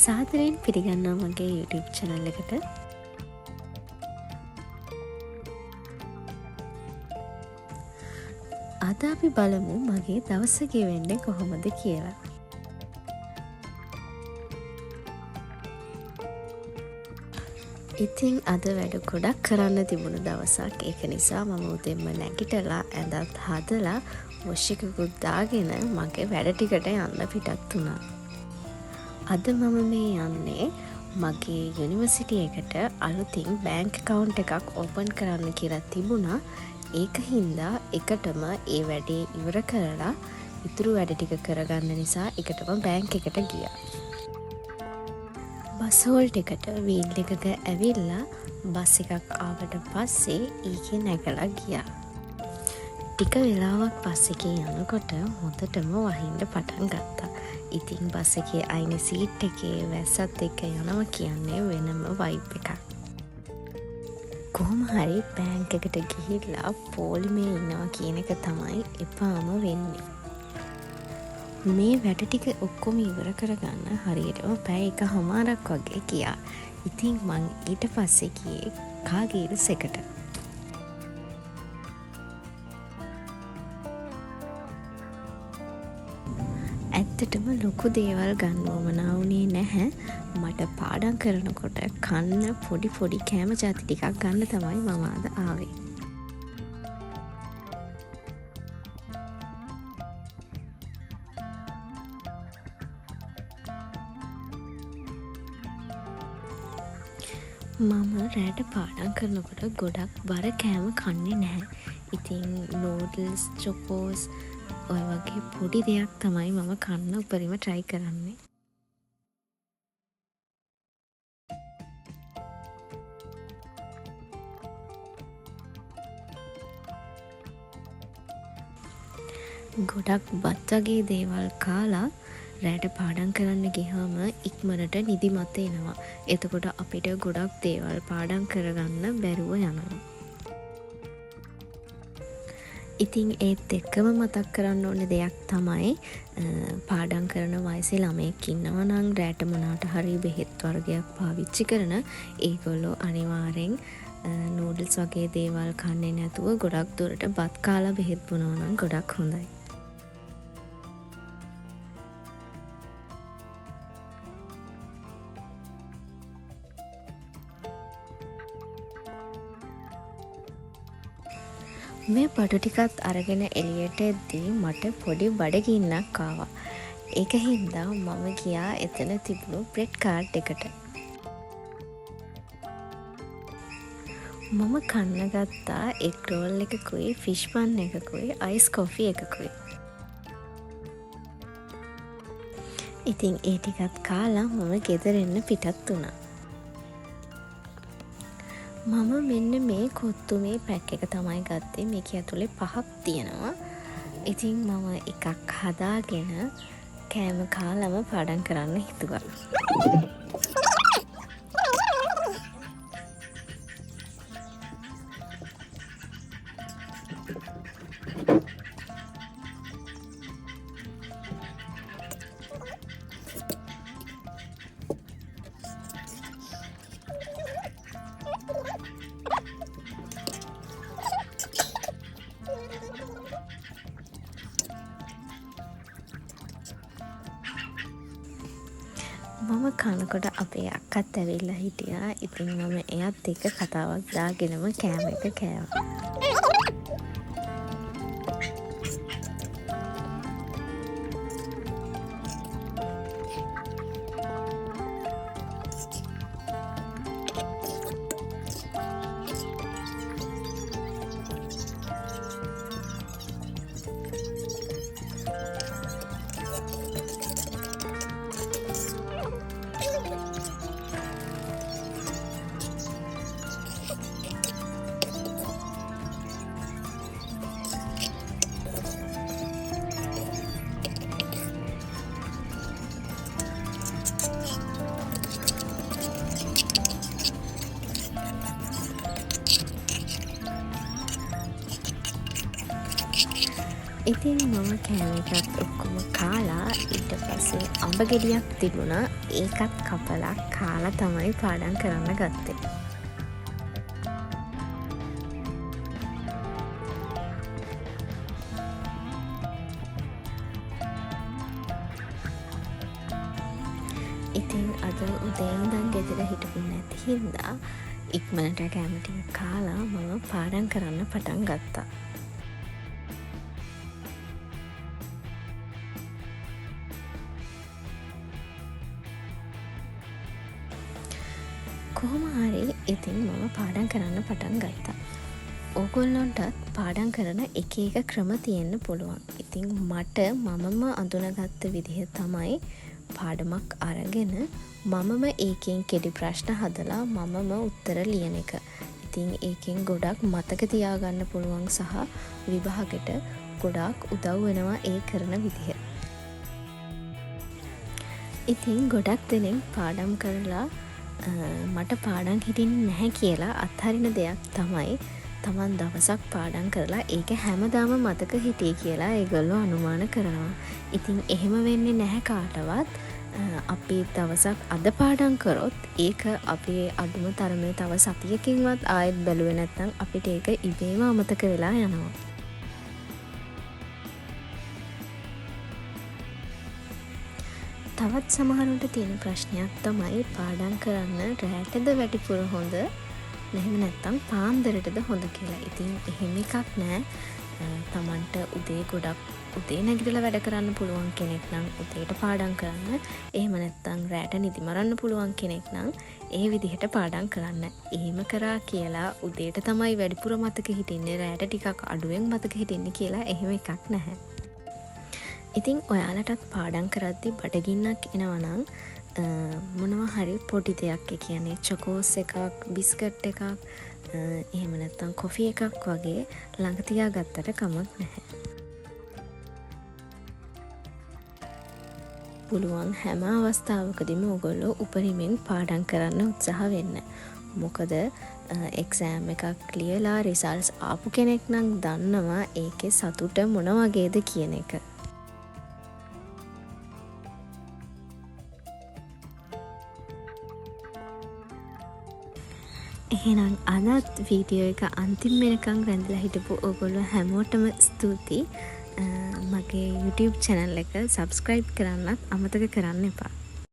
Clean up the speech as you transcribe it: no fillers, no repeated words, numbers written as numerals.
සාදරයෙන් පිළිගන්නවා මගේ YouTube channel එකට. අද අපි බලමු මගේ දවස ගෙවෙන්නේ කොහොමද කියලා. ඉතින් අද වැඩ ගොඩක් කරන්න තිබුණු දවසක්. ඒක නිසා මම උදෙන්ම නැගිටලා ඇඳත් හදලා වොෂ් එකකුත් දාගෙන මගේ වැඩ ටිකට යන්න පිටත් වුණා. අද මම මේ යන්නේ මගේ යුනිවර්සිටි එකට අලුතින් බැංක් ඇකවුන්ට් එකක් ඕපන් කරන්න කියලා තිබුණා. ඒක හින්දා එකටම ඒ වැඩේ ඉවර කරලා ඉතුරු වැඩ ටික කරගන්න නිසා එකටම බැංක් එකට ගියා. බස් හෝල්ට් එකට වීල් එකක ඇවිල්ලා බස් එකක් ආවට පස්සේ ඒකේ නැගලා ගියා. ටික වෙලාවක් බස් එකේ යනකොට හොඳටම වහින්න පටන් ගත්තා. ඉතින් බස් එකේ අයිනේ සීට් එකේ වැස්සත් එක්ක යනවා කියන්නේ වෙනම වයිබ් එකක්. කොහොම හරි බැංක් එකට ගිහිල්ලා පොලිමේ ඉන්නවා කියන එක තමයි එපාම වෙන්නේ. මේ වැඩ ටික ඔක්කොම ඉවර කරගන්න හරියටම පැය එකහමාරක් වගේ ගියා. ඉතින් මං ඊට පස්සේ ගියේ කාගිල්ස් එකට. ඇත්තටම ලොකු දේවල් ගන්න උවමනා වුණේ නැහැ. මට පාඩම් කරනකොට කන්න පොඩි පොඩි කෑම ජාති ටිකක් ගන්න තමයි මම අද ආවේ. මම රෑට පාඩම් කරනකොට ගොඩක් බර කෑම කන්නේ නැහැ. ඉතින් නූඩල්ස්, චොකෝස් ඔය වගේ පොඩි දෙයක් තමයි මම කන්න උපරිම try කරන්නේ. ගොඩක් බත් වගේ දේවල් කාලා රෑට පාඩම් කරන්න ගියාම ඉක්මනට නිදිමත එනවා. එතකොට අපිට ගොඩක් දේවල් පාඩම් කරගන්න බැරුව යනවා. ඉතින් ඒත් එක්කම මතක් කරන්න ඕන දෙයක් තමයි, පාඩම් කරන වයසේ ළමයෙක් ඉන්නවා නම් රෑට මොනාට හරි බෙහෙත් වර්ගයක් පාවිච්චි කරන ඒගොල්ලෝ අනිවාර්යෙන්, නූඩල්ස් වගේ දේවල් කන්නේ නැතුව ගොඩක් දුරට බත් කාලා බෙහෙත් බොනවා නම් ගොඩක් හොඳයි. මේ බඩු ටිකත් අරගෙන එළියට එද්දී මට පොඩි බඩගින්නක් ආවා. ඒක හින්දා මම ගියා එතන තිබුණු බ්‍රෙඩ් කාඩ් එකට. මම කන්න ගත්තා එග් රෝල් එකකුයි ෆිෂ් බන් එකකුයි අයිස් කොෆි එකකුයි. ඉතින් ඒ ටිකත් කාලා මම ගෙදර එන්න පිටත් වුණා. මම මෙන්න මේ කොත්තුමේ පැක් එක තමයි ගත්තේ. මේකේ ඇතුලේ 5ක් තියෙනවා. ඉතින් මම එකක් හදාගෙන කෑම කාලම පාඩම් කරන්න හිතුවා. මම කනකොට අපේ අක්කත් ඇවිල්ලා හිටියා. ඉතින් මම එයත් එක්ක කතාවක් දාගෙනම කෑම එක කෑවා. ඉතින් මම කෑම එකත් ඔක්කොම කාලා ඊට පස්සේ පස්සේ අඹ ගෙඩියක් තිබුණා. ඒකත් කපලා කාලා තමයි පාඩම් කරන්න ගත්තේ. ඉතින් අද උදේ ඉඳන් ගෙදර හිටපු නැති හින්දා ඉක්මනට කෑම ටික කාලා මම පාඩම් කරන්න පටන් ගත්තා. කොහොම හරි ඉතින් මම පාඩම් කරන්න පටන් ගත්තා. ඕගොල්ලොන්ටත් පාඩම් කරන එක එක ක්‍රම තියෙන්න පුළුවන්. ඉතින් මට මමම අඳුනගත්ත විදිහ තමයි පාඩමක් අරගෙන මමම ඒකෙන් කෙටි ප්‍රශ්න හදලා මමම උත්තර ලියන එක. ඉතින් ඒකෙන් ගොඩක් මතක තියාගන්න පුළුවන් සහ විභාගෙට ගොඩාක් උදව් වෙනවා ඒ කරන විදිහ. ඉතින් ගොඩක් දෙනෙක් පාඩම් කරලා මට පාඩම් හිටින්නේ නැහැ කියලා අත්හරින දෙයක් තමයි තමන් දවසක් පාඩම් කරලා ඒක හැමදාම මතක හිටියේ කියලා ඒගොල්ලෝ අනුමාන කරනවා. ඉතින් එහෙම වෙන්නේ නැහැ කාටවත්. අපි දවසක් අද පාඩම් කරොත් ඒක අපි අඩුම තරමේ තව සතියකින්වත් ආයෙත් බැලුවේ නැත්නම් අපිට ඒක ඉබේම අමතක වෙලා යනවා. තවත් සමහරුන්ට තියෙන ප්‍රශ්නයක් තමයි පාඩම් කරන්න රෑටද වැඩිපුර හොඳ, එහෙම නැත්නම් පාන්දරටද හොඳ කියලා. ඉතින් එහෙම එකක් නෑ. තමන්ට උදේ ගොඩක් උදේ නැගිටලා වැඩ කරන්න පුළුවන් කෙනෙක් නම් උදේට පාඩම් කරන්න. එහෙම නැත්නම් රෑට නිදි මරන්න පුළුවන් කෙනෙක් නම් ඒ විදිහට පාඩම් කරන්න. එහෙම කරා කියලා උදේට තමයි වැඩිපුර මතක හිටින්නේ, රෑට ටිකක් අඩුවෙන් මතක හිටින්නේ කියලා එහෙම එකක් නැහැ. ඉතින් ඔයාලටත් පාඩම් කරද්දි බඩගින්නක් එනවා නම් මොනවා හරි පොඩි දෙයක්, ඒ කියන්නේ චොකෝස් එකක්, බිස්කට් එකක්, එහෙම නැත්නම් කොෆි එකක් වගේ ළඟ තියාගත්තට කමක් නැහැ. පුළුවන් හැම අවස්ථාවකදීම ඔයගොල්ලෝ උපරිමෙන් පාඩම් කරන්න උත්සාහ වෙන්න. මොකද එක්සෑම් එකක් ලියලා රිසල්ට්ස් ආපු කෙනෙක් නම් දන්නවා ඒකේ සතුට මොන වගේද කියන එක. එහෙනම් අදත් වීඩියෝ එක අන්තිම වෙනකන් රැඳිලා හිටපු ඔයගොල්ලෝ හැමෝටම ස්තුතියි. මගේ YouTube channel එක subscribe කරන්නත් අමතක කරන්න එපා.